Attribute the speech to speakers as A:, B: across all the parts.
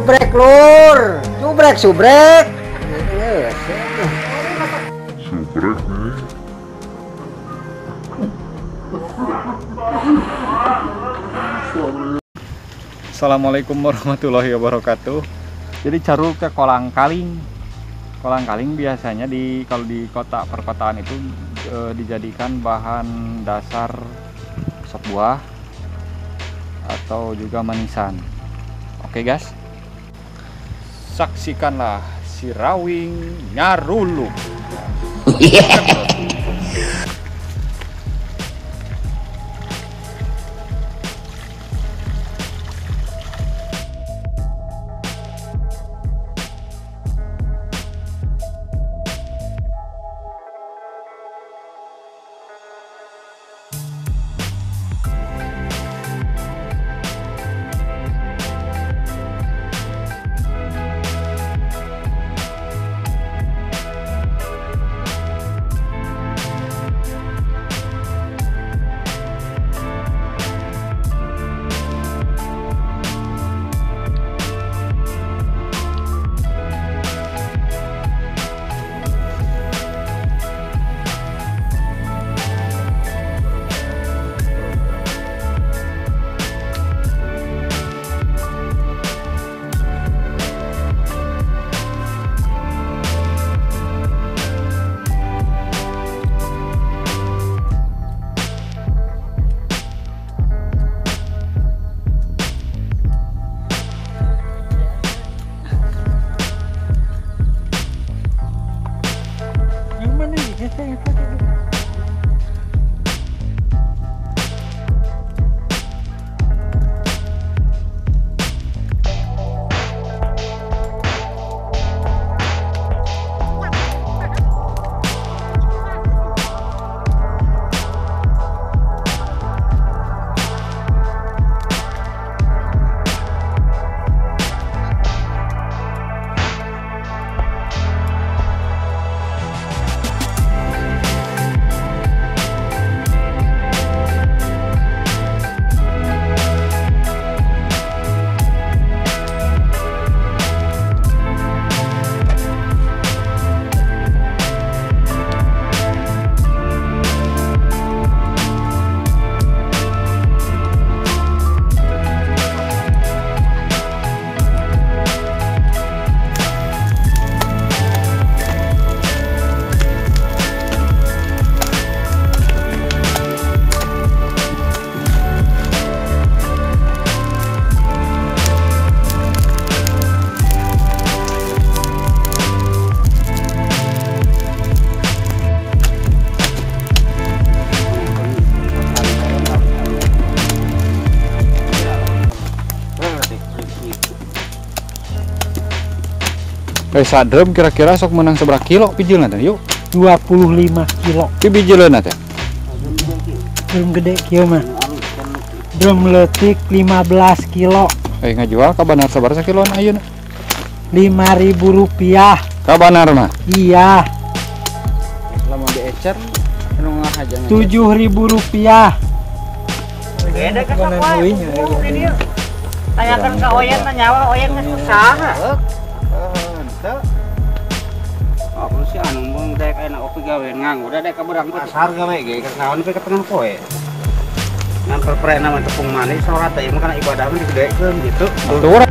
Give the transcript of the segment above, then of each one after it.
A: Subrek lur, subrek subrek.
B: Subrek nih.
C: Assalamualaikum warahmatullahi wabarakatuh. Jadi caruk ke kolang kaling. Kolang kaling biasanya di kalau di kota perkotaan itu dijadikan bahan dasar sop buah atau juga manisan. Oke guys, saksikanlah si Rawing nyaruluk. Sadrem kira-kira sok menang seberapa kilo bijilna teh yuk?
D: 25 kilo.
C: Ki bijilna teh?
D: Drum gede kieu mah. Drum leutik 15 kilo.
C: Ngajual ka banar sabaraha sakiloan ayeuna?
D: 5.000 rupiah.
C: Ka banar mah?
D: Iya.
A: Lamun diecer anu ngahaja
D: 7.000 rupiah.
E: Beda ka sapoe. Tanyakan ka Oyen nyawa Oyen geus usaha.
A: Oh, si anu mung dek enak opi gawe nganggur dek ka berang pasar gawe ge keur naon pe ka tengah poe. Ngan perprena mah tepung manis salat teh mah kana ibadah mah digedekeun gitu.
C: Tuh.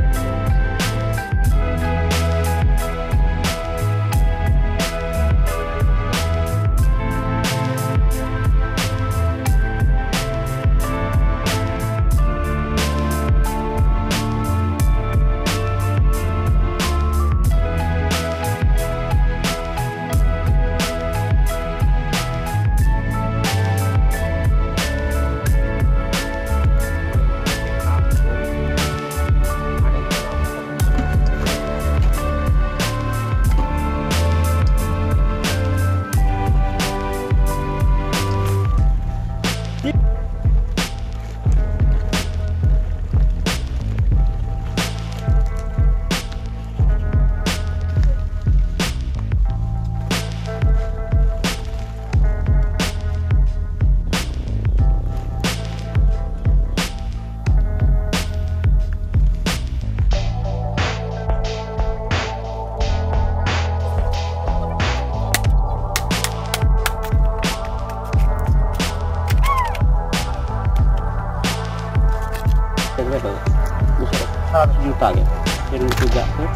A: 100 juta gitu. Yang tiga tuh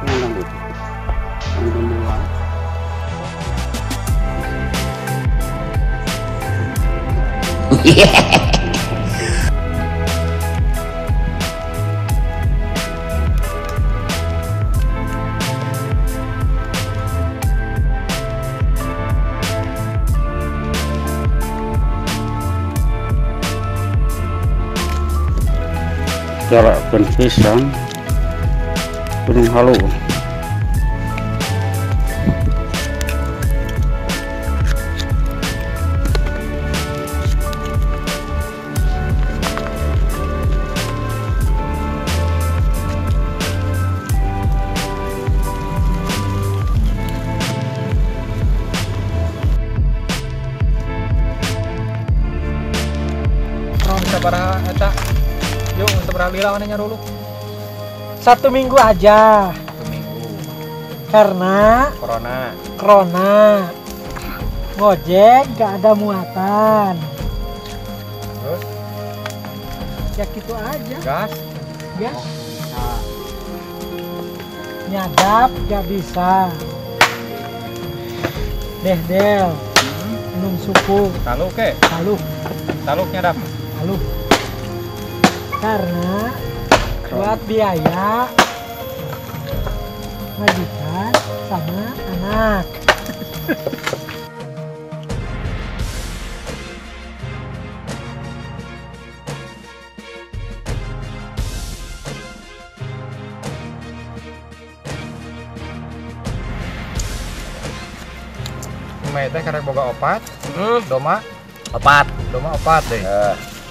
A: ngandang gitu. Ngandang dua. Jarak pisang Gunung Halu.
C: Sabaraha eta? Yuk, sabaraha lila manehnya dulu?
D: 1 minggu aja.
C: 1 minggu.
D: Karena
C: corona.
D: Corona. Ngojek gak ada muatan.
C: Terus?
D: Ya gitu aja.
C: Gas?
D: Gas.
C: Oh,
D: nyadap gak bisa. Dehdel. Minum suku.
C: Taluk ke?
D: Taluk.
C: Taluk nyadap.
D: Taluk. Karena buat biaya majikan sama anak.
C: Meh teh karek boga opat, doma
E: opat,
C: doma opat deh.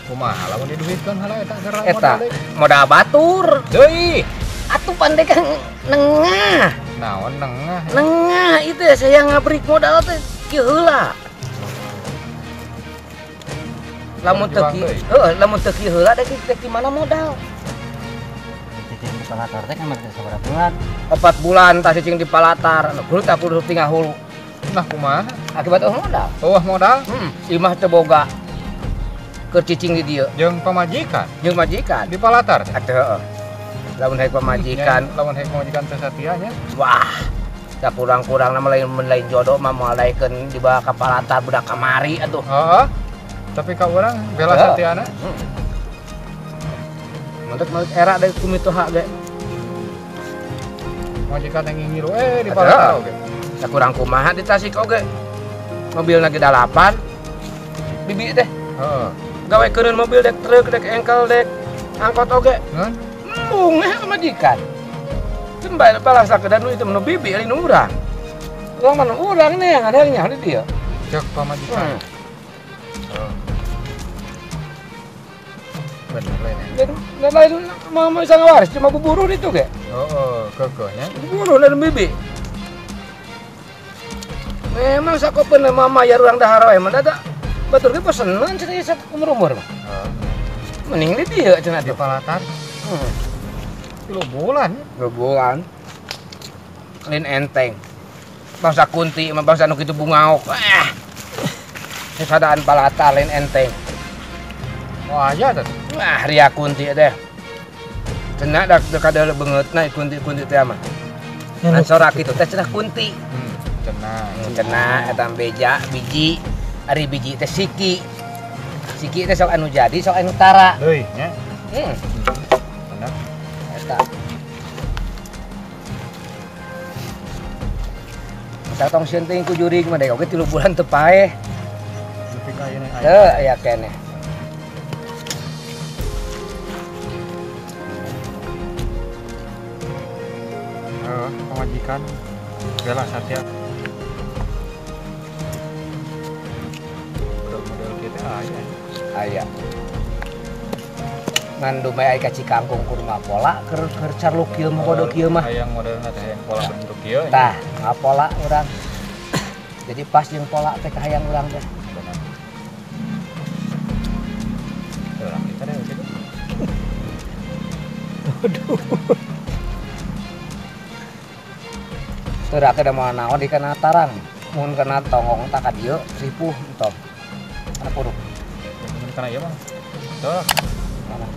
C: Kumaha lamun diduitkeun heula eta geura
E: modal deui. Modal batur.
C: Deui.
E: Atuh pandai kan nengah.
C: Naon nengah?
E: Nengah itu ya saya ngabrik modal teh kieu heula. Lamun teu kieu, heuh, lamun teu kieu heula dek di mana modal?
A: Cicing di palatar teh kan sabaraha bulan?
E: 4 bulan tah cicing di palatar. Kudu tah kudu tinggal hulu.
C: Nah kumaha?
E: Akibat eueuh modal.
C: Eueuh modal?
E: Imah teu boga. Keur cicing di dieu.
C: Jeung pamajikan?
E: Jeung majikan.
C: Di palatar?
E: Atuh heeh. Lamun haek pamajikan,
C: lamun haek pamajikan teu satia nya.
E: Wah, da kurang-kurangna mah lain jodoh mah moal daekeun dibawa ka palatar budak kamari atuh.
C: Heeh. Tapi ka urang bela satiana.
E: Mantep malik era deui ku mitoha ge.
C: Majikan yang ngingilu di palatar oge.
E: Da kurang kumaha di Tasik oge. Mobilna ge 8. Bibi teh.
C: Heeh.
E: Gawe keureun mobil dek truk dek engkel dek angkot oge.
C: Ngan?
E: Embung eh majikan. Teu bae balas sakedan nu itu nu bibi lain urang. Urang mah urang nih yang ada nya di dieu.
C: Cek pamajikan. Bener lain.
E: Dan lain mah bisa ngawaris cuma buburu ditu ge.
C: Heeh, keukeuhnya.
E: Buburu lain bibi. Memang sakopeun mah mayar urang dahar wae mah da batur ge pesenan cenah ieu umur-umur mah. Mending di dieu cenah
C: di palatar. 3 bulan.
E: 3 bulan. Lain enteng. Bangsa kunti mah bangsa nu kitu bungaok. Ah. Sesadaan palatar lain enteng.
C: Oh aja teh.
E: Wah, ria kunti teh. Cenah dak kada beungeutna kunti-kunti teh mah. Ngan sorak kitu teh cenah kunti.
C: Cenah.
E: Cenah eta beja biji. Ari biji teh siki. Siki teh sok anu jadi, sok anu tara.
C: Deui nya. Bener.
E: Eta. Misal tong sieun teuing ku jurig mah dek oge 3 bulan teu paeh.
C: Nepi ka ayeuna aya.
E: Teu aya keneh.
C: Heeh, pamajikan bela satia.
E: Aya. Ngan dumay ai ka Cikangkung kudu ngapola keur carluk kieu mah kodo kieu mah.
C: Hayang modelna teh hayang pola bentuk kieu.
E: Tah, ngapola urang. Jadi pas jeung pola teh kahayang urang teh.
C: Benar. Urang kita deh gitu.
D: Waduh.
E: Teu rake da moal naon di kana tarang. Mun kana tonggong tak ka dieu ripuh entong. Kana kudu.
C: Kana ieu mah. Tuh.
E: Mana?